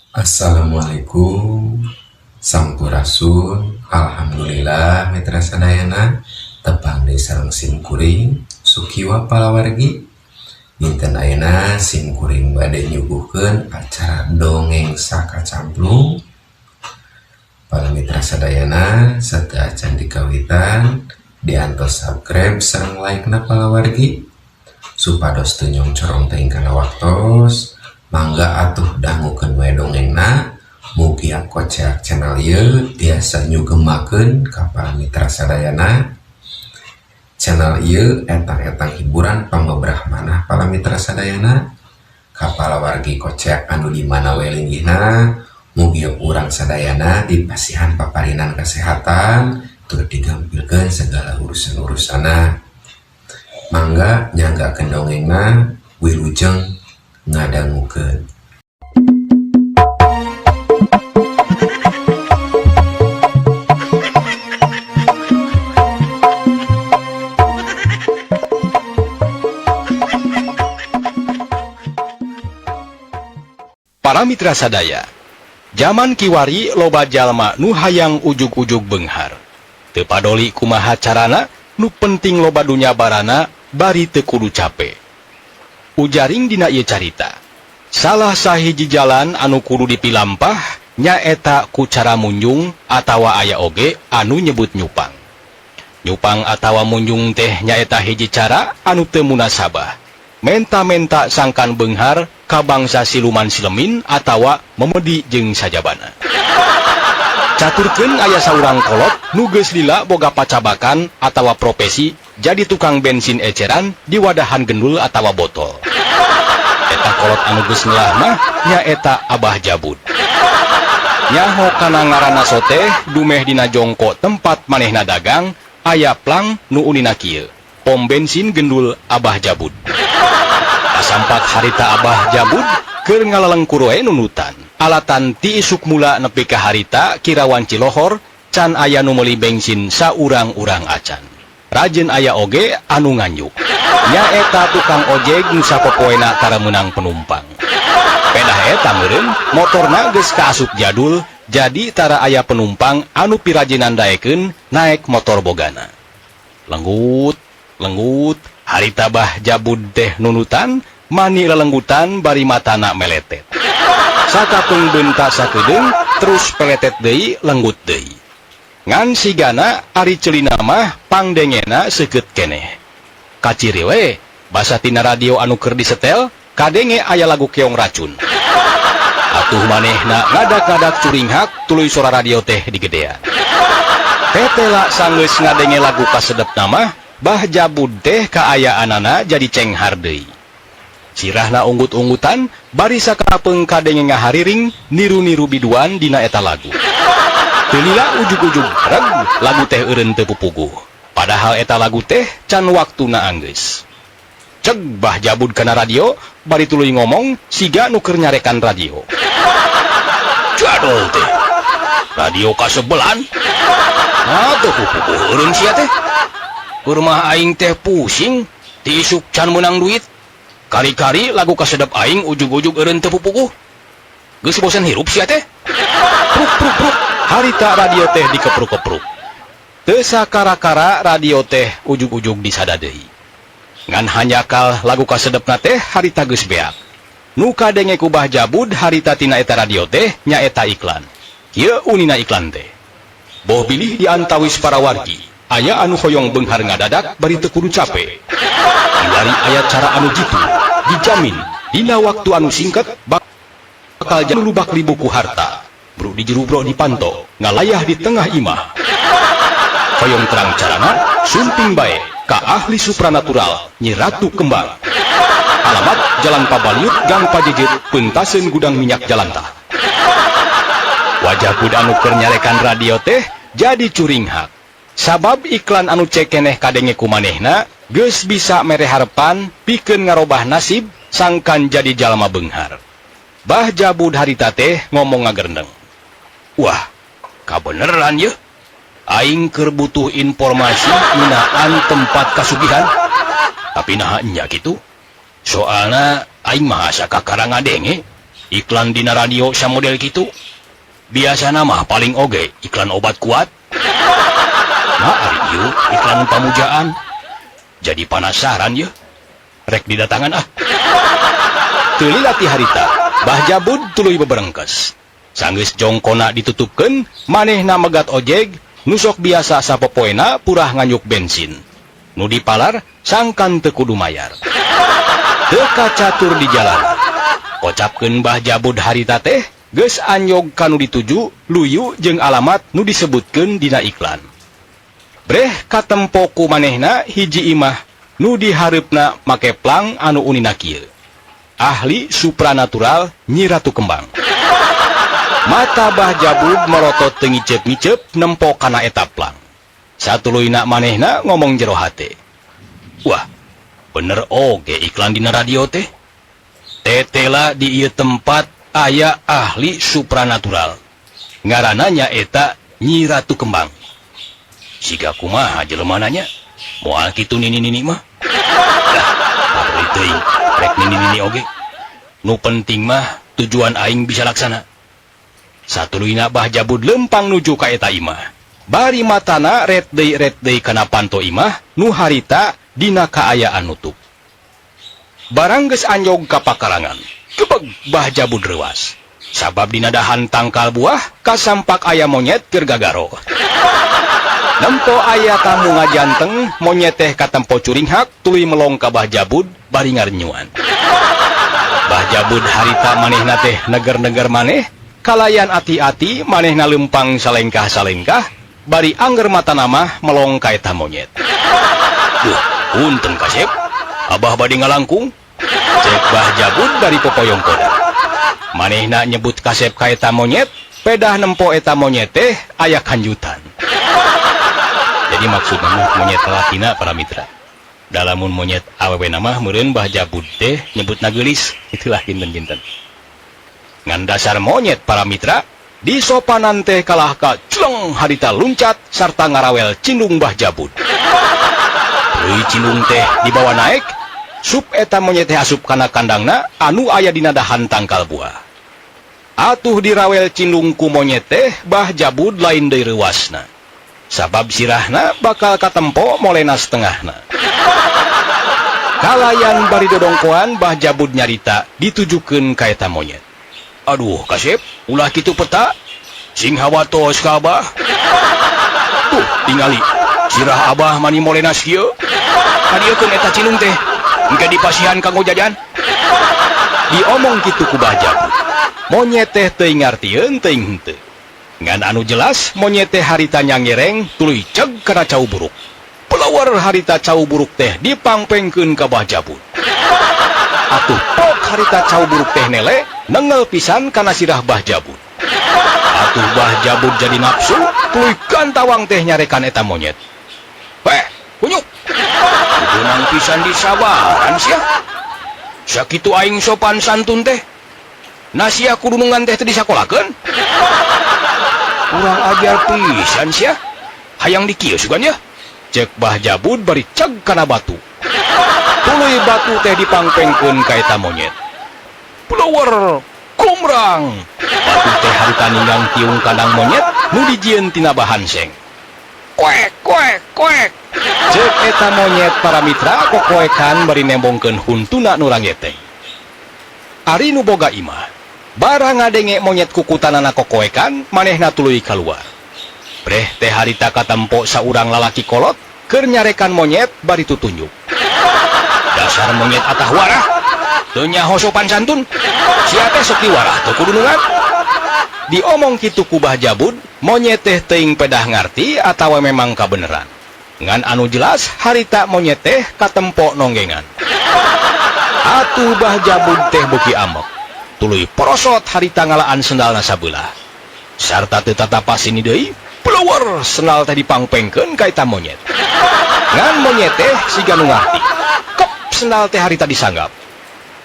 Assalamualaikum, Sampurasun. Alhamdulillah, mitra sadayana, tepang deui sareng sim kuring Sukiwa palawargi. Dinten ayeuna sim kuring bade nyuguhkeun acara Dongeng Sakacamplung. Para mitra sadayana, sateuacan dikawitan, diantos subscribe sareng like na palawargi, supados teu nyongcorong teuing kana waktos. Mangga atuh dangukeun we dongengna. Mugia Koceak channel ieu tiasa nyugemakeun ka para mitra sadayana. Channel ieu etang-etang hiburan pangbeberah manah para mitra sadayana. Ka palawargi Koceak anu di mana we linggihna, mugia urang sadayana dipasihan paparinan kesehatan tur digampilkeun segala urusan-urusanna. Mangga nyanggakeun dongengna, wilujeng ngadangukeun. Para mitra sadaya, zaman kiwari loba jalma nu hayang ujug-ujug beunghar. Teu padoli kumaha carana, nu penting loba dunya barana bari teu kudu cape. Ujaring dina ieu carita, salah sahiji jalan anu kudu dipilampah nyaeta ku cara munjung atawa aya oge anu nyebut nyupang. Nyupang atawa munjung teh nyaeta hiji cara anu teu munasabah. Menta-menta sangkan beunghar ka bangsa siluman silemin atawa memedi jeung sajabana. Caturkeun aya saurang kolot nu geus lila boga pacabakan atawa profesi jadi tukang bensin eceran di wadahan gendul atawa botol. Eta kolot anu geus ngelah mah nyaeta Abah Jabud. Nyaho kana ngaranna soteh dumeh dina jongko tempat manehna dagang aya plang nu unina kieu. Pom bensin gendul Abah Jabud. Kasampak harita Abah Jabud keur ngalalengkur we nunutan. Alatan ti isuk mula nepi ka harita kirawan Cilohor can aya nu meuli bensin saurang-urang acan. Rajin aya oge anu nganjuk. Nyaeta tukang ojek nu sapopoena tara meunang penumpang. Pedah eta meureun motorna geus kaasup jadul, jadi tara aya penumpang anu pirajinan daekeun naek motor bogana. Lenggut, lenggut, harita Bah Jabud teh nunutan, mani lelenggutan bari matana meletet. Sakapeung beunta sakedeung terus peletet deui, lenggut deui. Ngan sigana ari ceulina mah pangdengena seukeut keneh. Kaciri we basa tina radio anu keur disetel kadenge aya lagu Keong Racun. Atuh manehna ngadak-ngadak curinghak tuluy sora radio teh digedean. Tetela sanggeus ngadenge lagu kasedepna mah Bah Jabud teh kaayaanana jadi cenghar deui. Sirahna unggut-unggutan bari sakapeung kadenge ngahariring niru-niru biduan dina eta lagu. Teu lila ujug-ujug reg lagu teh eureun teu pupuguh. Padahal eta lagu teh can waktuna anggeus. Ceg Bah Jabud kana radio bari tuluy ngomong siga nu keur nyarekan radio. Jadol teh. Radio kasebelan. Ah, teu pupuguh eureun sia teh. Rumah aing teh pusing, ti isuk can meunang duit. Kari-kari lagu kasedep aing ujug-ujug eureun teu pupuguh. Geus bosen hirup sia teh. Pruk pruk pruk, harita radio teh dikepruk-kepruk. Teu sakara-kara radio teh ujug-ujug disada deui. Ngan hanjakal lagu kasedepna teh harita geus beak. Nu kadenge ku Bah Jabud harita tina eta radio teh nyaeta iklan. Kieu unina iklan teh. Boh bilih di antawis para wargi, aya anu hoyong beunghar ngadadak bari teu kudu cape. Kiwari aya cara anu jitu, dijamin dina waktu anu singkat bakal jadi lubak libu ku harta. Bro di jero bro dipanto, ngalayah di tengah imah. Hoyong terang carana, sumping bae ka ahli supranatural Nyi Ratu Kembang. Alamat Jalan Pabaliut, Gang Pajejit, Pentaseun Gudang Minyak Jalantah. Wajah bud anu keur nyarekan radio teh jadi curinghak. Sabab iklan anu cekeneh kadenge ku manehna geus bisa mere harepan pikeun ngarobah nasib sangkan jadi jalma beunghar. Bah Jabud harita teh ngomong ngagerendeng. Wah, kabeneran yeuh. Aing keur butuh informasi ngeunaan tempat kasugihan. Tapi naha nya kitu? Soalna aing mah asa kakara ngadenge. Iklan dina radio samodel kitu biasana mah paling oge iklan obat kuat. Nah, ari ieu iklan pamujaan. Jadi panasaran ye. Rek didatangan ah. Teu lila ti harita, Bah Jabud tuluy beberengkes. Sanggeus jongkona ditutupkeun, manehna megat ojeg, nu sok biasa sapopoena purah nganyuk bensin. Nu dipalar sangkan teu kudu mayar. Teu kacatur di jalan. Kocapkeun Bah Jabud harita teh geus anyog ka nu dituju, luyu jeung alamat nu disebutkeun dina iklan. Breh katempo ku manehna hiji imah nu dihareupna make plang anu unina kieu. Ahli supranatural Nyi Ratu Kembang. Mata Bah Jabud merotot teu ngiceup-ngiceup nempo kana eta plang. Satuluyna manehna ngomong jero hate. Wah, bener oge iklan dina radio teh. Tetela di ieu tempat aya ahli supranatural. Ngaranna nyaeta Nyi Ratu Kembang. Siga kumaha jelemana nya? Moal kitu nini-nini mah. Dah, paduli teuing, rek nini-nini oge. Nu penting mah tujuan aing bisa laksana. Satuluyna Bah Jabud lempang nuju ka eta imah. Bari matana ret deui kana panto imah nu harita dina kaayaan nutup. Barang geus anjog ka pakarangan, gebeg Bah Jabud reuas. Sabab dina dahan tangkal buah kasampak aya monyet keur gagaro. Nempo aya tamu ngajanteng, monyet teh katempo curinghak tuluy melong ka Bah Jabud bari ngarenyuan. Bah Jabud harita manehna teh neger-neger maneh, kalayan ati-ati manehna lempang salengkah-salengkah, bari angger matana mah melong ka eta monyet. Duh, punten kasep, abah bade ngalangkung. Cek Bah Jabud bari popoyong koda. Manehna nyebut kasep ka eta monyet, pedah nempo eta monyet teh aya kanjutan. Jadi maksudna mah monyet lalakina para mitra. Dalamun monyet awewe mah meureun Bah Jabud teh nyebutna geulis, itulah kinten-kinten. Ngan dasar monyet para mitra, disopanan teh kalah ka celeng harita luncat sarta ngarawel cindung Bah Jabud. Tuluy cindung teh dibawa naek, sup eta monyet teh asup kana kandangna anu aya dina dahan tangkal buah. Atuh dirawel cindung ku monyet teh Bah Jabud lain deui reuasna. Sabab sirahna bakal katempo molena setengahna. Kalayan bari dodongkoan Bah Jabud nyarita ditujukeun ka eta monyet. Aduh kasep, ulah kitu peta, sing hawatos ka abah. Tuh tingali, sirah abah mani molena kieu. Kadieukeun eta cinung teh, engke dipasihan kanggo jajan. Diomong kitu ku Bah Jabud. Monyet teh teuing ngartieun teuing henteu. Ngan anu jelas monyet teh harita nyangereng tuluy ceg kana cau buruk. Pelawar harita cau buruk teh dipangpengkeun ka Bah Jabud. Atuh pok harita cau buruk teh nele nengel pisan kana sirah Bah Jabud. Atuh Bah Jabud jadi nafsu tuluy gantawang teh nyarekan eta monyet. Weh, kunyuk. Kudu pisan disabaran sia. Sakitu aing sopan santun teh. Nasia kudunungan teh teu disakolakeun. Kurang ajar pisan sia. Hayang dikieu sugan ya. Cek Bah Jabud bari ceg kana batu. Tuluy batu teh dipangpengkeun ka eta monyet. Blower, kumrang. Batu teh harita ninggang tiung kandang monyet nu dijieun tina bahan seng. Koek koek koek. Cek eta monyet para mitra kokoekan bari nembongkeun huntuna nu rangeteng. Ari nu boga imah, barang ngadenge monyet kukutanana kokoekan, manehna tuluy kaluar. Breh teh harita katempo saurang lalaki kolot keur nyarekan monyet bari tutunjuk. Dasar monyet atah warah, teu nyaho sopan santun, sia teh sok diwarah teu kudunungan. Diomong kitu ku Bah Jabud, monyet teh teuing pedah ngarti atawa memang kabeneran. Ngan anu jelas harita monyet teh katempo nonggengan. Atuh Bah Jabud teh beuki amek. Tuluy porosot harita ngalaan sendalna sabelah. Sarta teu tatapas ini deui, pelawar sendal teh dipangpengkeun ka eta monyet. Ngan monyet teh siga nu ngarti. Kep sendal teh harita disanggap.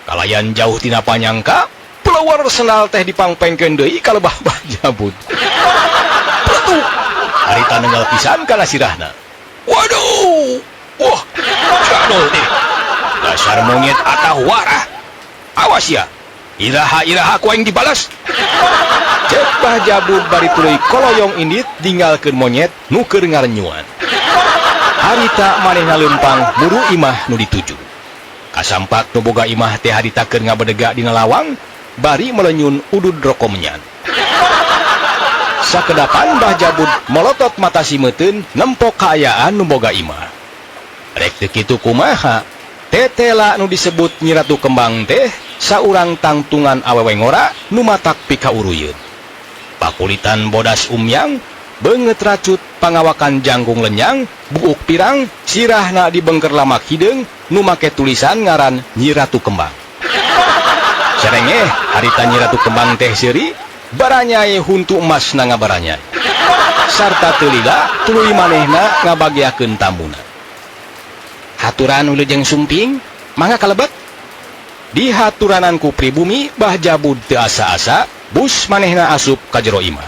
Kalayan jauh tina panyangka, pelawar sendal teh dipangpengkeun deui ka lebah Bah Jabud. Peletuk! Harita nenggal pisan kana sirahna. Waduh! Wah, jadol teh. Dasar monyet atah warah. Awas ya, Iraha-iraha ku aing dibalas. Cek Bah Jabud bari tuluy koloyong indit ninggalkeun monyet nu keur ngarenyuan. Harita manehna leumpang muru imah nu dituju. Kasampak nu boga imah teh harita keur ngabedega dina lawang bari melenyun udud roko menyan. Sakedapan Bah Jabud molotot mata simeuteun nempo kaayaan nu boga imah. Rek teu kitu kumaha? Tetela nu disebut Nyi Ratu Kembang teh saurang tangtungan awewe ngora nu matak pikauruyeun. Pakulitan bodas umyang, beungeut racut, pangawakan jangkung lenyang, buuk pirang, sirahna dibengker lamak hideung nu make tulisan ngaran Nyi Ratu Kembang. Serengeh harita Nyi Ratu Kembang teh seuri, baranyai huntu emasna ngabaranyai. Sarta teu lila tuluy manehna ngabageakeun tamuna. Haturan wilujeng sumping, mangga kalebet. Di haturanan ku pribumi Bah Jabud teu asa-asa, bus manehna asup ka jero imah.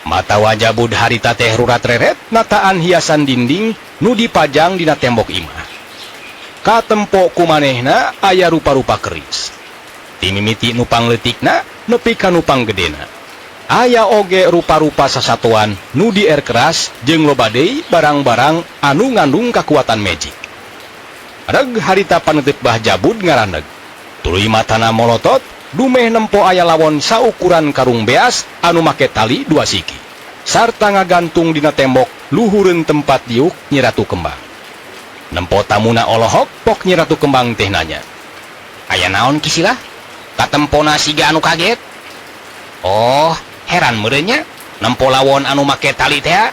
Mata wajabud harita teh rurat reret nataan hiasan dinding nu dipajang dina tembok imah. Katempo ku manehna aya rupa-rupa keris. Ti mimiti nu pangleutikna nepi ka nu panggedena. Aya oge rupa-rupa sasatoan nu dier keras jeung loba deui barang-barang anu ngandung kakuatan magic. Reg harita panetep Bah Jabud ngaraneg. Tuluy matana molotot, dumeh nempo aya lawon saukuran karung beas anu make tali dua siki. Sarta ngagantung dina tembok luhureun tempat diuk Nyi Ratu Kembang. Nempo tamuna olohok pok Nyi Ratu Kembang teh nanya. Aya naon Ki Silah? Katempona siga anu kaget. Oh, heran meureun nya nempo lawon anu make tali teh.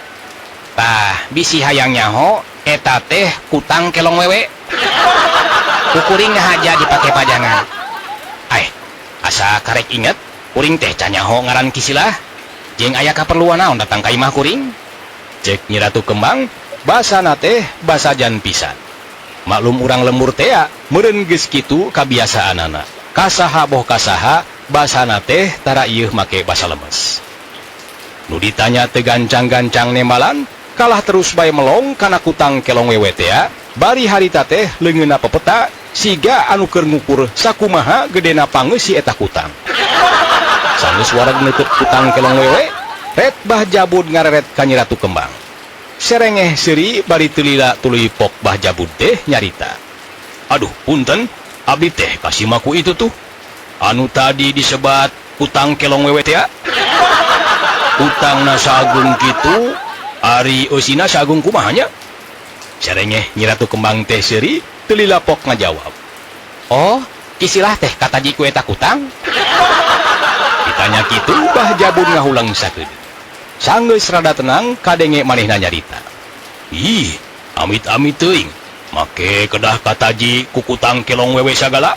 Tah, bisi hayang nyaho eta teh kutang kelong wewe. Ku kuring ngahaja dipake pajangan. Ai, asa karek inget, kuring teh can nyaho ngaran Ki Silah. Jeung aya kaperluan naon datang ka imah kuring? Cek Nyi Ratu Kembang, basana teh basajan pisan. Maklum urang lembur tea, meureun geus kitu kabiasaanana. Kasaha boh kasaha, basana teh tara ieuh make basa lemes. Nu ditanya teu gancang-gancang nembalan, kalah terus bae melong kana kutang kelong wewe tea, bari harita teh leungeunna pepeta siga anu keur ngukur sakumaha gedena pangeusi eta kutang. Sanggeus wareg neuteut kutang kelong wewe, ret Bah Jabud ngareret ka Nyi Ratu Kembang. Serengeh seuri bari teu lila tuluy pok Bah Jabud teh nyarita. Aduh, punten, abdi teh kasih maku itu tuh. Anu tadi disebat kutang kelong wewe tea. Kutangna sagung kitu, ari eusina sagung kumaha nya? Serengeh Nyi Ratu Kembang teh seuri teu lila pok ngajawab. Oh, Ki Silah teh kataji ku eta kutang? Ditanya kitu Bah Jabud ngahulang sakedeung. Sanggeus rada tenang kadenge manehna nyarita. Ih, amit-amit teuing, make kedah kataji ku kutang kelong wewe sagala.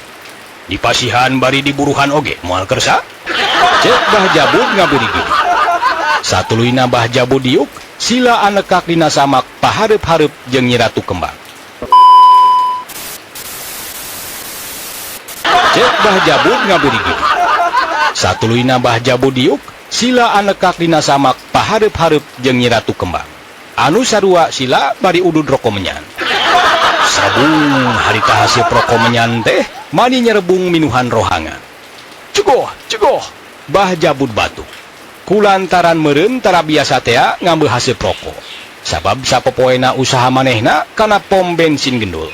Dipasihan bari diburuhan oge moal kersa. Cek Bah Jabud ngaburi-giri. Satuluyna Bah Jabud diuk, sila anekak dina samak pahareup-hareup jeung Nyi Ratu Kembang. Cek Bah Jabud ngaburi-giri. Satuluyna Bah Jabud diuk, sila anekak dina samak pahareup-hareup jeung Nyi Ratu Kembang. Anu sarua sila bari udud roko menyan. Sabung harita hasil roko menyan teh mani nyerebung minuhan rohangan. Cegoh, cegoh, Bah Jabud batuk. Kulantaran meureun tara biasa tea ngambil hasil rokok. Sabab sapopoena usaha manehna kana pom bensin gendul.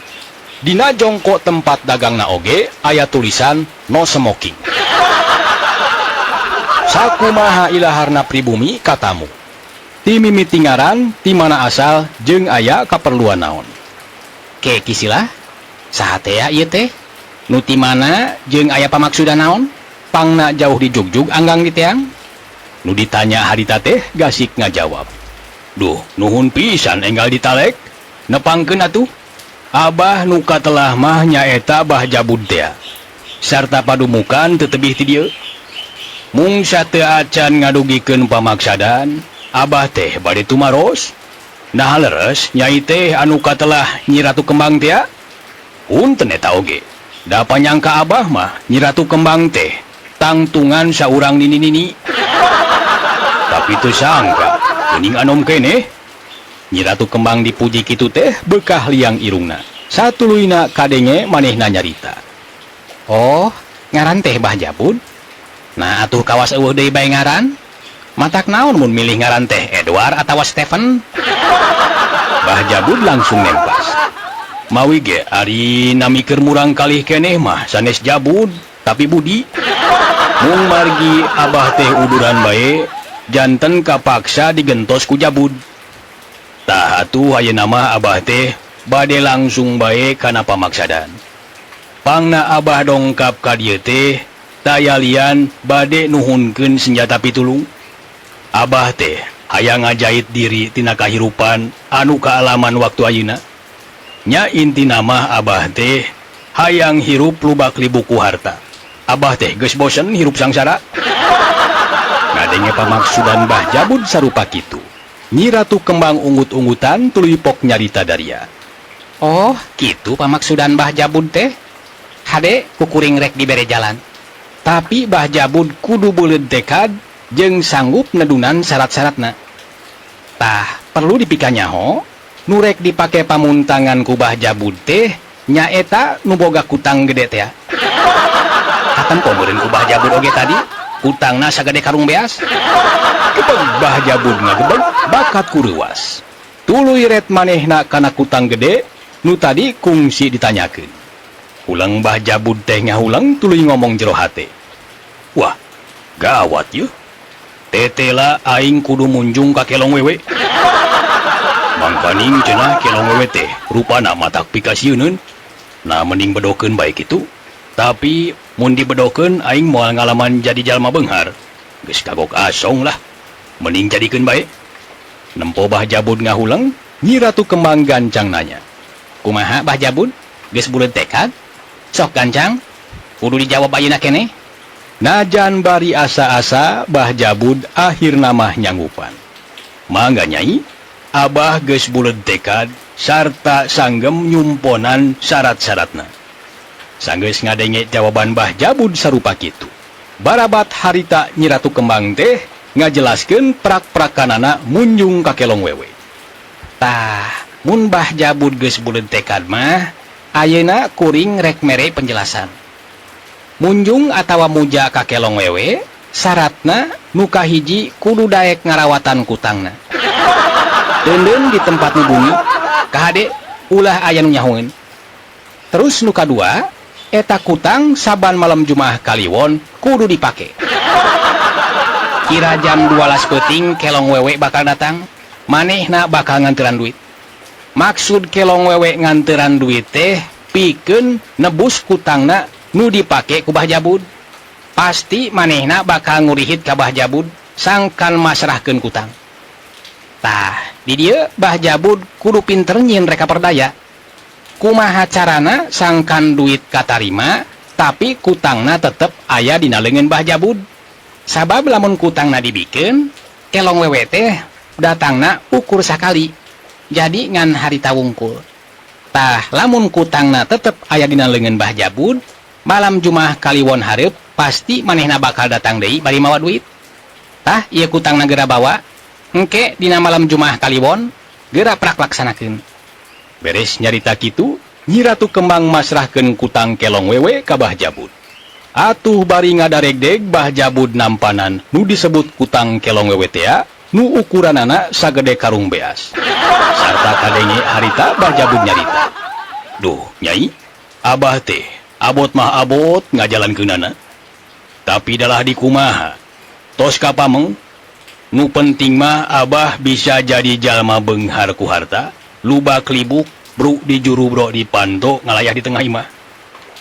Dina jongkok tempat dagangna oge aya tulisan no smoking. Sakumaha ilaharna pribumi katamu. Ti mimiti ngaran, ti mana asal, jeung aya kaperluan naon. Ke Ki Silah, saha tea ieu teh? Nu ti mana jeung aya pamaksudan naon? Pangna jauh di jugjug anggang di teang. Nu ditanya harita teh gasik ngajawab. Duh, nuhun pisan enggal ditalek. Nepangkeun atuh. Abah nu katelah mah nyaeta Bah Jabud tea. Sarta padumukan teu tebih ti dieu. Mungsa teu acan ngadugikeun pamaksadan, Abah teh bade tumaros. Nah leres nyai teh anu katelah Nyi Ratu Kembang tea. Punten eta oge. Da panyangka Abah mah Nyi Ratu Kembang teh tangtungan saurang nini-nini. Tapi teu sangka geuning anom keneh. Nyi Ratu Kembang dipuji kitu teh bekah liang irungna. Satuluyna kadenge manehna nyarita. Oh, Ngaran teh Bah Jabud. Nah atuh kawas euweuh deui bae ngaran. Matak naon mun milih ngaran teh Edward atawa Stephen? Bah Jabud langsung nempas. Mawi ge ari nami keur murang kalih keneh mah sanes Jabud tapi Budi. Mung margi Abah teh uduran bae janten kapaksa digentos ku Jabud. Tah atuh ayeuna mah Abah teh bade langsung bae kana pamaksadan. Pangna Abah dongkap ka dieu teh taya lian bade nuhunkeun senjata pitulung. Abah teh hayang ngajait diri tina kahirupan anu kaalaman waktu ayeuna. Nya intina mah Abah teh hayang hirup lubak libuk ku harta. Abah teh geus bosen hirup sangsara. Ngadenge pamaksudan Bah Jabud sarupa kitu. Nyi Ratu Kembang unggut-unggutan tuluy pok nyarita daria. Oh, kitu pamaksudan Bah Jabud teh. Hade ku kuring rek dibere jalan. Tapi Bah Jabud kudu beuleud tekad jeung sanggup nedunan syarat-syaratna. Tah, perlu dipikanyaho, nu rek dipake pamuntangan ku Bah Jabud teh nyaeta nu boga kutang gede teh. Katempo meureun ku Bah Jabud oge tadi, kutangna sagede karung beas. Gebeg Bah Jabud ngagebeg bakat ku reuwas. Tuluy ret manehna kana kutang gede nu tadi kungsi ditanyakeun. Huleng Bah Jabud teh ngahuleng tuluy ngomong jero hate. Wah, gawat yeuh. Tetela aing kudu munjung ka Kelong Wewe. Mangkaning cenah Kelong Wewe teh rupana matak pikasieuneun. Nah mending bedokeun bae kitu. Tapi mun dibedokeun aing moal ngalaman jadi jalma beunghar. Geus kagok asong lah. Mending jadikeun bae. Nempo Bah Jabud ngahuleng, Nyi Ratu Kembang gancang nanya. Kumaha Bah Jabud? Geus buleud tekad? Sok gancang. Kudu dijawab ayeuna keneh. Najan bari asa-asa Bah Jabud akhirna mah nyanggupan. Mangga Nyai, Abah geus buleud tekad sarta sanggem nyumponan syarat-syaratna. Sanggeus ngadenge jawaban Bah Jabud sarupa kitu. Barabat harita Nyi Ratu Kembang teh ngajelaskeun prak-prakanana munjung ka Kelong Wewe. Tah, mun Bah Jabud geus buleud tekad mah, ayeuna kuring rek mere penjelasan. Munjung atawa muja ka Kelong Wewe, syaratna nu kahiji kudu daek ngarawatan kutangna. Deunden di tempat nu bumi, kahade ulah aya nu nyahoeun. Terus nu kadua, eta kutang saban malam Jumaah Kaliwon kudu dipake. Kira jam 12 peuting Kelong Wewe bakal datang, manehna bakal nganteran duit. Maksud Kelong Wewe nganteran duit teh pikeun nebus kutangna nu dipake ku Bah Jabud. Pasti manehna bakal ngurihit ka Bah Jabud sangkan masrahkeun kutang. Tah, di dieu Bah Jabud kudu pinter nyieun reka perdaya. Kumaha carana sangkan duit katarima tapi kutangna tetep aya dina leungeun Bah Jabud. Sabab lamun kutangna dibikeun, Kelong Wewe teh datangna ukur sakali. Jadi ngan harita wungkul. Tah, lamun kutangna tetep aya dina leungeun Bah Jabud, malam Jumaah Kaliwon hareup pasti manehna bakal datang deui bari mawa duit. Tah, ieu kutangna geura bawa. Engke dina malam Jumaah Kaliwon geura prak laksanakeun. Beres nyarita kitu, Nyi Ratu Kembang masrahkeun kutang Kelong Wewe ka Bah Jabud. Atuh bari ngadaregdeg Bah Jabud nampanan nu disebut kutang Kelong Wewe tea nu ukuranana sagede karung beas. Sarta kadenge harita Bah Jabud nyarita. Duh, Nyai, Abah teh abot mah abot ngajalankeunana. Tapi dalah dikumaha. Tos kapameng, nu penting mah Abah bisa jadi jalma beunghar ku harta, lubak libuk, bruk di juru brok di panto ngalayah di tengah imah.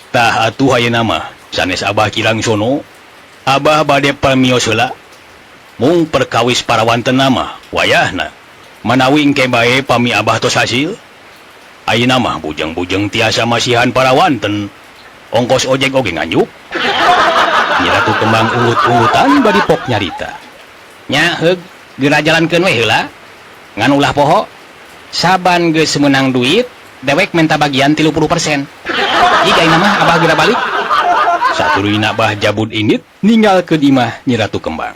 Tah atuh ayeuna mah sanes Abah kirang sono, Abah bade pamios heula. Mung perkawis parawanten mah wayahna manawi engke bae pami Abah tos hasil. Ayeuna mah bujeng-bujeng tiasa masihan parawanten. Ongkos ojek oge nganjuk. Nyi Ratu Kembang ungut-ungutan bari pok nyarita. Nya heug geura jalankeun we heula. Ngan ulah poho. Saban geus meunang duit, dewek minta bagian 30%. Jika ayeuna mah Abah geura balik. Satuluyna Bah Jabud indit ninggalkeun imah Nyi Ratu Kembang.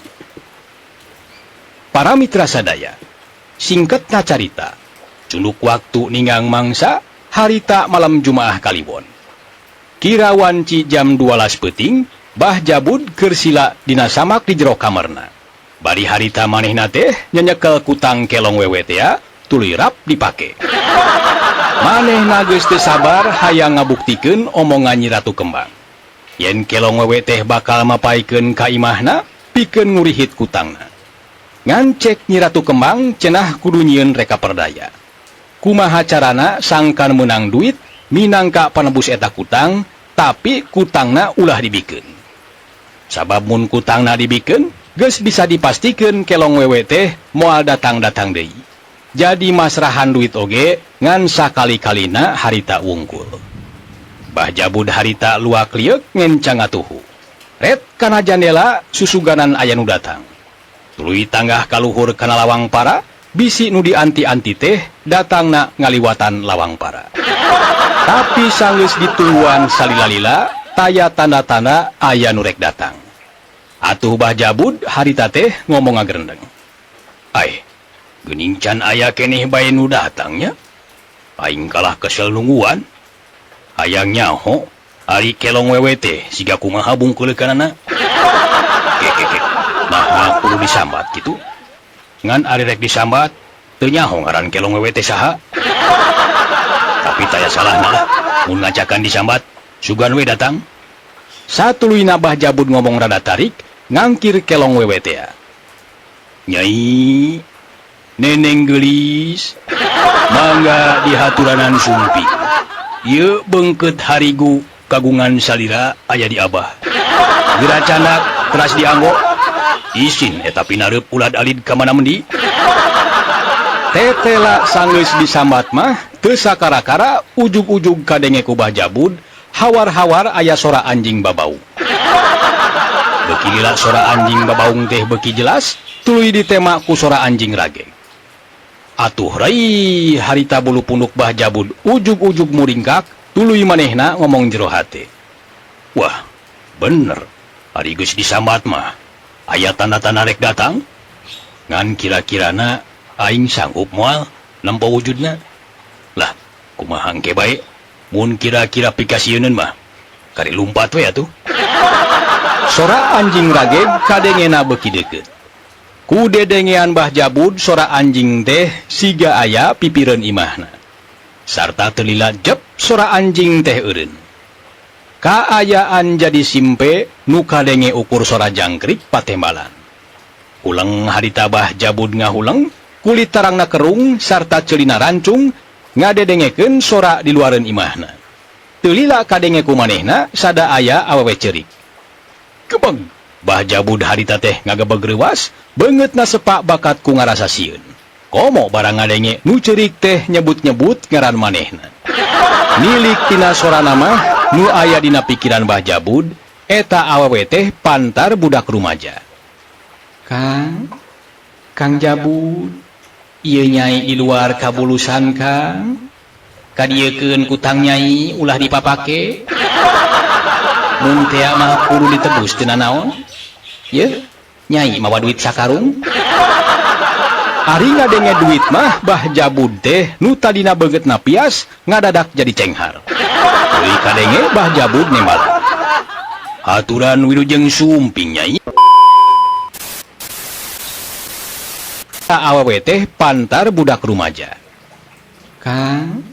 Para mitra sadaya, singkatna carita, cunduk waktu ninggang mangsa harita malam Jumaah Kaliwon. Kira wanci jam 12 peuting, Bah Jabud keur sila dina samak di jero kamarna. Bari harita manehna teh nyenyekel kutang kelong wewe tea, tuluy rap dipake. Manehna geus teu sabar hayang ngabuktikeun omongan Nyi Ratu Kembang. Yen kelong wewe teh bakal mapaikeun ka imahna pikeun ngurihit kutangna. Ngan cek Nyi Ratu Kembang cenah kudu nyieun reka perdaya. Kumaha carana sangkan meunang duit minangka panebus eta kutang, tapi kutangna ulah dibikeun. Sabab mun kutangna dibikeun, geus bisa dipastikeun kelong wewe teh moal datang-datang deui. Jadi masrahan duit oge ngan sakali-kalina harita wungkul. Bah Jabud harita luak lieuk ngencang ngatuhu. Ret kana jandela susuganan aya nu datang. Tuluy tanggah kaluhur kana lawang para, bisi nu dianti-anti teh datangna ngaliwatan lawang para. Tapi sanggeus ditungguan salila-lila, taya tanda-tanda aya nu rek datang. Atuh Bah Jabud harita teh ngomong ngagerendeng. Ai, geuning can aya keneh bae nu datangnya. Aing kalah kesel nungguan. Hayang nyaho, ari kelong wewe teh siga kumaha bungkeuleukannana. Kekeke, naha kudu disambat kitu. Ngan ari rek disambat, teu nyaho ngaran kelong wewe teh saha. Tapi taya salahna lah, mun ngajakan disambat, sugan we datang. Satuluyna Bah Jabud ngomong rada tarik, ngangkir kelong wewe teh. Nyai, neneng geulis, mangga dihaturanan sumping. Ieu beungkeut harigu kagungan salira aya di Abah. Geura candak teras dianggo. Isin eta pinareup ulad alid ka mana mendi. Tetela sanggeus disambat mah teu sakara-kara ujug-ujug kadenge ku Bah Jabud, hawar-hawar aya sora anjing babau. Beuki lila sora anjing babaung teh beuki jelas, tuluy ditema ku sora anjing rageng. Atuh rai harita bulu punduk Bah Jabud ujug-ujug muringkak, tuluy manehna ngomong jero hate. Wah, bener, ari geus disambat mah aya tanda-tanda rek datang. Ngan kira-kirana aing sanggup moal nempo wujudna. Lah, kumaha engke bae mun kira-kira pikasieuneun mah kari lumpat we atuh. Sora anjing rageg kadengena beuki deukeut. Ku dedengean Bah Jabud sora anjing teh siga aya pipireun imahna. Sarta teu lila jep sora anjing teh eureun. Kaayaan jadi simpe nu kadenge ukur sora jangkrik patembalan. Huleng harita Bah Jabud ngahuleng, kulit tarangna kerung sarta ceulina rancung ngadedengekeun sora di luareun imahna. Teu lila kadenge ku manehna sada aya awewe ceurik. Gebeg! Bah Jabud harita teh ngagebeg reuwas, beungeutna sepak bakat ku ngarasa sieun. Komo barang ngadenge nu ceurik teh nyebut-nyebut ngaran manehna. Nilik tina sorana mah nu aya dina pikiran Bah Jabud, eta awewe teh pantar budak rumaja. Kang, Kang Jabud, ieu nyai di luar kabulusan Kang. Kadiekeun kutang nyai ulah dipapake. Mun tea mah kudu ditebus tina naon? Ye, nyai mawa duit sakarung. Ari ngadenge duit mah Bah Jabud teh nu tadina beungeutna pias ngadadak jadi cenghar. Tuluy kadenge Bah Jabud nembal. Aturan wilujeng sumping nyai. Awewe teh pantar budak rumaja. Kang,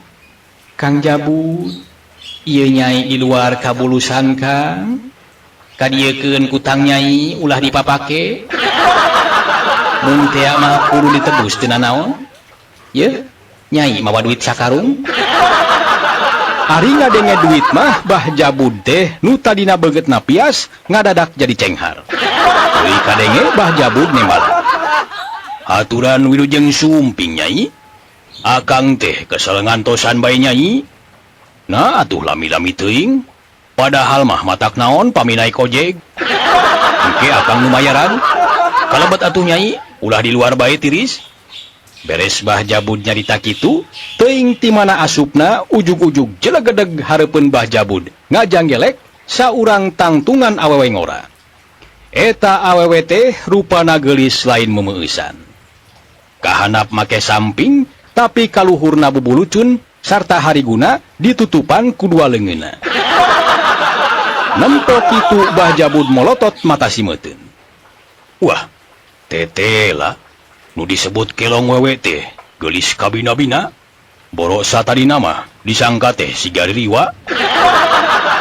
Kang Jabud, ieu nyai di luar kabulusan Kang. Kadiekeun kutang nyai ulah dipapake. Mun tea mah kudu ditebus tina naon? Ye, nyai mawa duit sakarung. Ari ngadenge duit mah Bah Jabud teh nu tadina beungeutna pias ngadadak jadi cenghar. Tuluy kadenge Bah Jabud nembal. Aturan wilujeng sumping nyai. Akang teh kesel ngantosan bae nyai. Nah atuh lami-lami teuing. Padahal mah matak naon pami naik ojek. Engke akang nu mayaran. Kalebet atuh nyai, ulah di luar bae tiris. Beres Bah Jabud nyarita kitu, teuing ti mana asupna ujug-ujug jelegedeg hareupeun Bah Jabud ngajanggelek saurang tangtungan awewe ngora. Eta awewe teh rupana geulis lain memeueusan. Kahanap make samping, tapi kaluhurna bubulucun sarta hariguna ditutupan ku dua leungeunna. Nempo kitu Bah Jabud molotot mata simeutun. Wah, tetela nu disebut kelong wewe teh geulis kabina-bina. Boro satadina mah disangka teh siga riwa.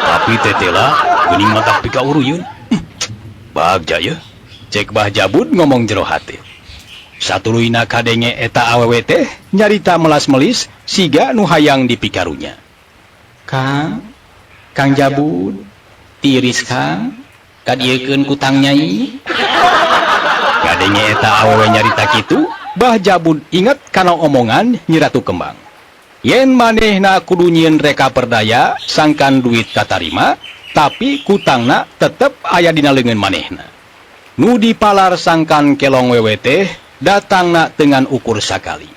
Tapi tetela geuning matak pikauruyun. Bagja ye. Cek Bah Jabud ngomong jero hati. Satuluyna kadenge eta awewe teh nyarita melas-melis siga nu hayang dipikarunya. Kang, Kang Jabud, tiris Kang, kadiekeun kutang nyai. Kadenge eta awewe nyarita kitu, Bah Jabud inget kana omongan Nyi Ratu Kembang. Yen manehna kudu nyieun reka perdaya sangkan duit katarima, tapi kutangna tetep aya dina leungeun manehna. Nu dipalar sangkan kelong wewe teh datangna dengan ukur sakali.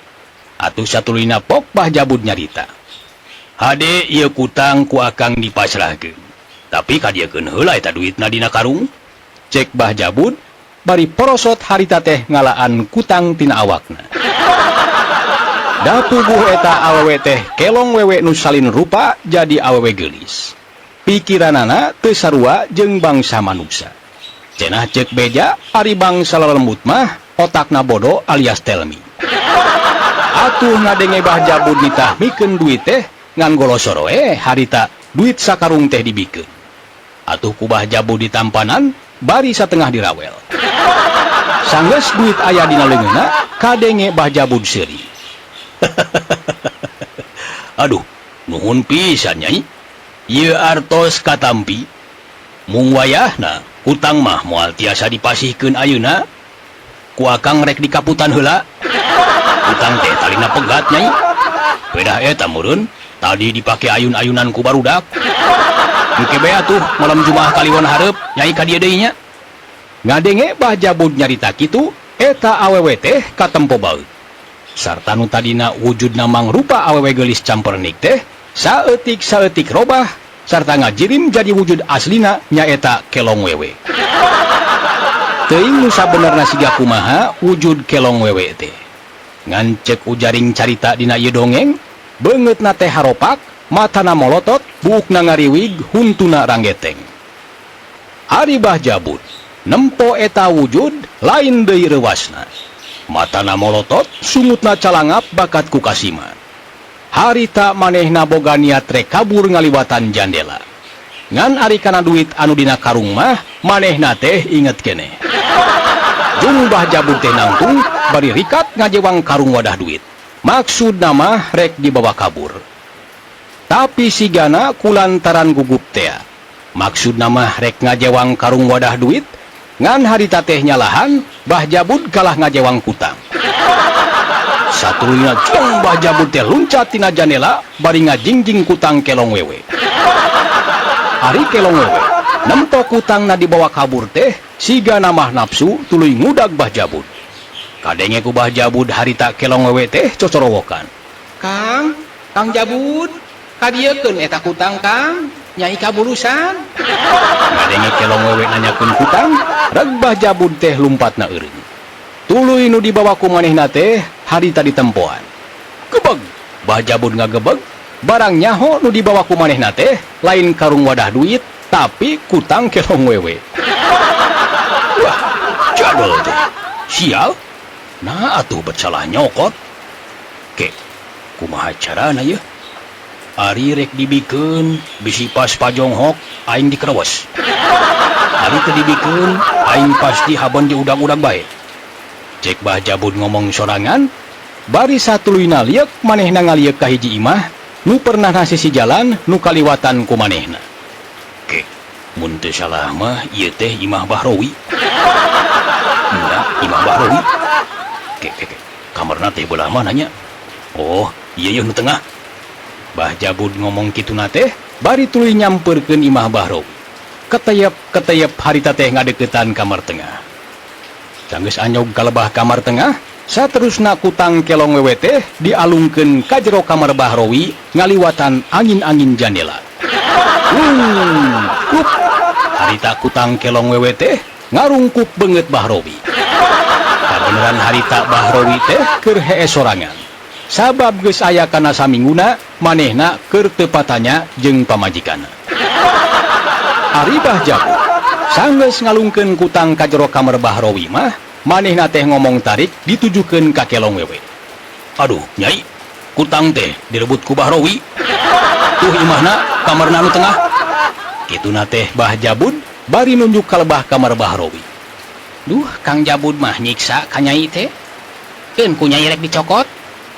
Atuh satuluyna pok Bah Jabud nyarita. Hade ieu kutang ku akang dipasrahkeun. Tapi kadiekeun heula eta duitna dina karung. Cek Bah Jabud bari porosot harita teh ngalaan kutang tina awakna. Da puguh eta awewe teh kelong wewe nu salin rupa jadi awewe geulis. Pikiranana teu sarua jeung bangsa manusia. Cenah cek beja ari bangsa lelembut mah otakna bodoh alias telmi. Atuh ngadenge Bah Jabud nitah mikeun duit teh ngan golosoro harita duit sakarung teh dibikeun. Atuh ku Bah Jabud ditampanan bari satengah dirawel. Sanggeus duit aya dina leungeunna kadenge Bah Jabud seuri. Aduh, nuhun pisan nyai. Ieu artos katampi. Mung wayahna hutang mah moal tiasa dipasihkeun ayeuna. Ku akang rek dikaputan heula. Hutang teh talina pegat nyai. Pedah eta meureun tadi dipake ayun-ayunan ku barudak. Engke bae atuh malam Jumaah kaliwon hareup nyai ka dieu deui nya. Ngadenge Bah Jabud nyarita kitu eta awewe teh katempo baeut. Sarta nu tadina wujudna mangrupa awewe geulis campernik teh saeutik-saeutik robah sarta ngajirim jadi wujud aslina nyaeta kelong wewe. Teuing nu sabenerna siga kumaha wujud kelong wewe teh. Ngan cek ujaring carita dina ieu dongeng, beungeutna teh haropak, matana molotot, buukna ngariwig, huntuna ranggeteng. Ari Bah Jabud nempo eta wujud lain deui reuwasna. Matana molotot, sungutna calangap bakat ku kasima. Harita manehna boga niat rek kabur ngaliwatan jandela. Ngan ari kana duit anu dina karung mah manehna teh inget keneh. Jung Bah Jabud teh nangtung bari rikat ngajewang karung wadah duit. Maksudna mah rek dibawa kabur. Tapi sigana kulantaran gugup tea. Maksudna mah rek ngajewang karung wadah duit, ngan harita teh nyalahan Bah Jabud kalah ngajewang kutang. Satuluyna jong Bah Jabud teh luncat tina jandela bari ngajingjing kutang kelong wewe. Ari kelong wewe nempo kutangna dibawa kabur teh siga namah nafsu tuluy ngudag Bah Jabud. Kadenge ku Bah Jabud harita kelong wewe teh cocorowokan. Kang, Kang Jabud, kadiekeun eta kutang Kang, nyai kabulusan. Ngadenge kelong wewe nanyakeun kutang, reg Bah Jabud teh lumpatna eureun. Tuluy nu dibawa ku manehna teh harita ditempoan. Gebeg, Bah Jabud ngagebeg, barang nyaho nu dibawa ku manehna teh lain karung wadah duit, tapi kutang kelong wewe. Wah, jadul teh. Sial. Nah atuh bet salah nyokot. Ke, kumaha carana yeuh? Ari rek dibikeun bisi pas pajonghok aing dikerewes. Ari teu dibikeun aing pasti haben diudag-udag bae. Cek Bah Jabud ngomong sorangan, bari satuluyna lieuk manehna ngalieuk ka hiji imah nu pernah nasisi jalan nu kaliwatan ku manehna. Ke, mun teu salah mah ieu teh imah Bahrowi. Enggak, imah Bahrowi. Ke, ke, ke. Kamarna teh belah mana nya? Oh, iya ieu nu tengah. Bah Jabud ngomong kituna teh bari tuluy nyamperkeun imah Bahrowi. Keteyep-keteyep harita teh ngadeukeutan kamar tengah. Sanggeus anyog kalebah kamar tengah, saterusna kutang kelong wewe teh dialungkeun ka jero kamar Bahrowi ngaliwatan angin-angin jandela. Kup. Harita kutang kelong wewe teh ngarungkup beungeut Bahrowi. Kabeneran harita Bahrowi teh keur hees sorangan. Sabab geus aya kana samingguna manehna keur teu patanya jeung pamajikanna. Ari Bah Jabud sanggeus ngalungkeun kutang ka jero kamar Bahrowi mah, manehna teh ngomong tarik ditujukeun ka kelong wewe. Aduh, Nyai, kutang teh direbut ku Bahrowi. Tuh imahna kamarna anu tengah. Kituna teh Bah Jabud bari nunjuk ka lebah kamar Bahrowi. Duh, Kang Jabud mah nyiksa ka Nyai teh. Keun ku Nyai rek dicokot.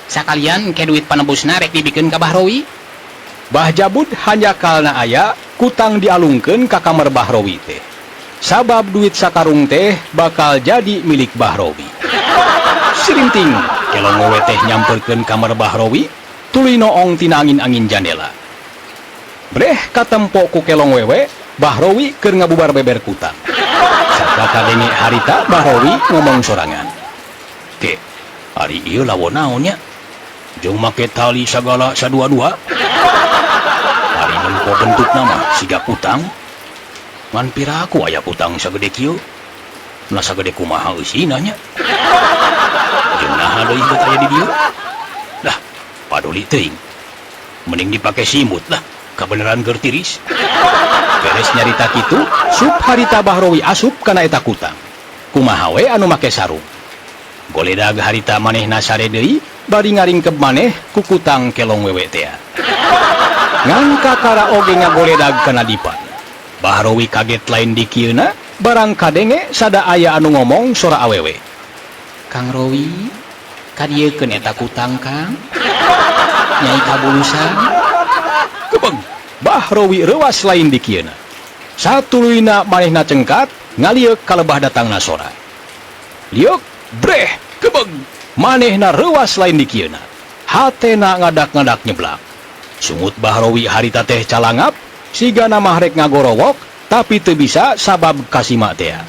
Sakalian ke duit panebusna rek dibikeun ka Bahrowi. Bah Jabud hanjakalna aya kutang dialungkeun ka kamar Bahrowi teh. Sabab duit sakarung teh bakal jadi milik Bahrowi. Sirinting kelong wewe teh nyamperkeun kamar Bahrowi, tuluy noong tina angin-angin jandela. Breh katempo ku kelong wewe, Bahrowi keur ngabubar beber kutang. Sakadenge harita Bahrowi ngomong sorangan. Ke, ari ieu lawan naon nya? Jeung make tali sagala sadua-dua. Ari nempo bentukna mah siga kutang. Ngan piraku aya kutang sagede kieu. Nah sagede kumaha eusina nya? Jeung naha deui bet aya di dieu? Lah, paduli teuing. Mending dipake simut lah, kabeneran keur tiris. Beres nyarita kitu, sup harita Bahrowi asup kana eta kutang. Kumaha we anu make sarung. Goledag harita manehna sare deui, bari ngaringkeb maneh ku kutang kelong wewe tea. Ngan kakara oge ngagoledag kana dipan. Bahrowi kaget lain dikieuna, barang kadenge sada aya anu ngomong sora awewe. Kang Rowi, kadiekeun eta kutang Kang? Nyai kabulusan. Kebeng, Bahrowi reuas lain dikieuna. Satuluyna manehna cengkat, ngalieuk kalebah datangna sora. Lieuk, breh, kebeng, manehna reuas lain dikieuna. Hatena ngadak-ngadak nyeblak. Sungut Bahrowi harita teh calangap, sigana mah rek ngagorowok, tapi teu bisa sabab kasima tea.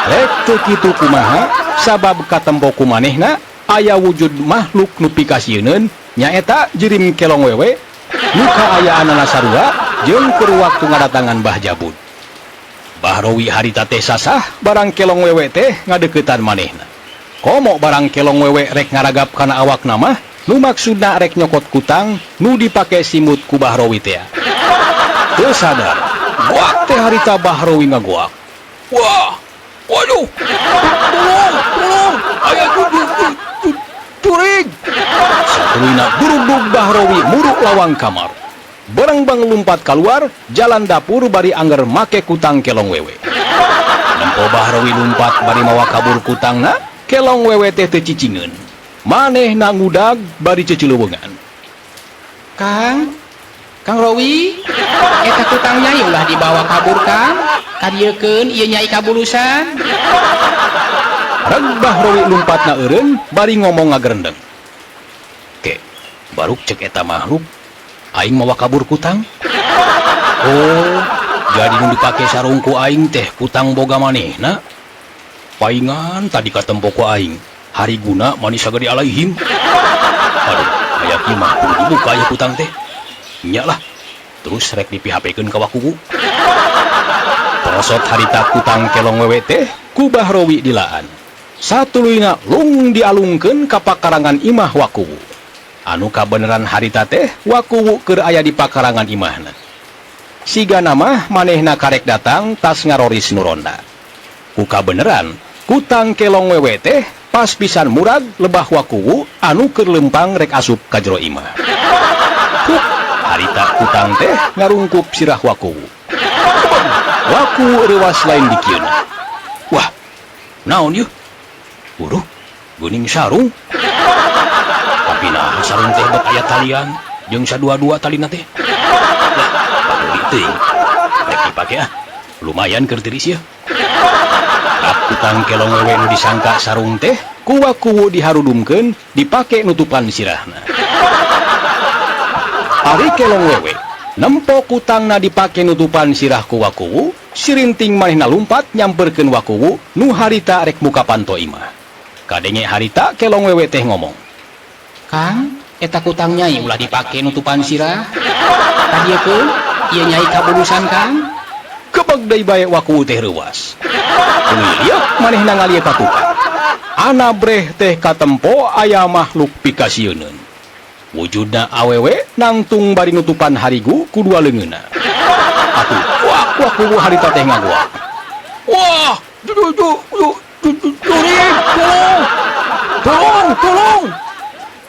Rek teu kitu kumaha, sabab katempo ku manehna aya wujud makhluk nu pikasieuneun, nyaeta jirim kelong wewe nu kaayaanana sarua jeung keur waktu ngadatangan Bah Jabud. Bahrowi harita teh sasah barang kelong wewe teh ngadeuketan manehna. Komo barang kelong wewe rek ngaragap kana awakna mah, nu maksudna rek nyokot kutang nu dipake simut ku Bahrowi tea. Teu sadar, goak teh harita Bahrowi ngagoak. Wah, waduh, tolong, tolong, aya jurig. Satuluyna durugdug Bahrowi muruk lawang kamar. Berengbang lumpat keluar jalan dapur bari angger make kutang kelong wewe. Nempo Bahrowi lumpat bari mawa kabur kutangna, kelong wewe teh teu cicingeun. Manehna ngudag bari cecileuweungan. Kang, Kang Rowi, eta kutang Nyai ulah dibawa kabur Kang. Kadiekeun ieu Nyai kabulusan. Reg Bahrowi lumpatna eureun bari ngomong ngagerendeng. Ke, baruk cek eta makhluk aing mawa kabur kutang. Oh, jadi nu dipake sarung ku aing teh kutang boga manehna. Paingan tadi katempo ku aing. Hari guna manis sagede alaihim. Aduh, aya kieu mah kudu dibuka aya kutang teh. Nya lah, terus rek di-PHP-keun ka wakuwu. Prosot harita kutang kelong wewe teh ku Bahrowi dilaan. Satuluyna lung dialungkeun ka pakarangan imah wakuwu. Anu kabeneran harita teh wakuwu keur aya di pakarangan imahna. Sigana mah manehna karek datang tas ngaroris nu ronda. Ku kabeneran kutang kelong wewe teh pas pisan murag lebah wakuwu anu keur lempang rek asup ka jero imah. Huk, harita kutang teh ngarungkup sirah wakuwu. Wakuwu reuas lain dikieuna. Wah, naon yeuh? Waduh, geuning sarung. Tapi nah sarung teh bet aya talian jeung sadua-dua talina teh. Lah, paduli teuing. Rek dipake ah. Lumayan keur tiris yeuh. Rap kutang kelong wewe nu disangka sarung teh ku wakuwu diharudumkeun dipake nutupan sirahna. Ari kelong wewe nempo kutangna dipake nutupan sirah ku wakuwu, sirinting manehna lumpat nyamperkeun wakuwu nu harita rek muka panto imah. Kadenge harita kelong wewe teh ngomong. Kang, eta kutang Nyai ulah dipake nutupan sirah. Kadiekeun ieu Nyai kabulusan Kang. Kebeg deui bae wakuwu teh reuas. Tuluy lieuk manehna ngalieu ka tukang. Anabreh teh katempo aya makhluk pikasieuneun. Wujudna awewe nangtung bari nutupan harigu ku dua leungeunna. Atuh wak Wakuwu harita teh ngagoak. Wah, jurig, tolong. Tolong, tolong.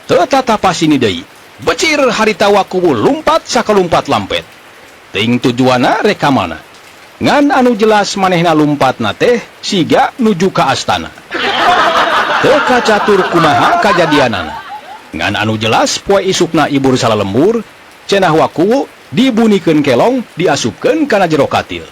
Teu tatapa sini deui. Becir harita Wakuwu lumpat sakalumpat lampet. Teuing tujuanna rek ka mana. Ngan anu jelas manehna lumpatna teh siga nuju ka astana. Teu kacatur kumaha kajadianana. Ngan anu jelas poe isukna ibur salalembur, cenah Wakuwu dibunikeun kelong diasupkeun kana jero katil.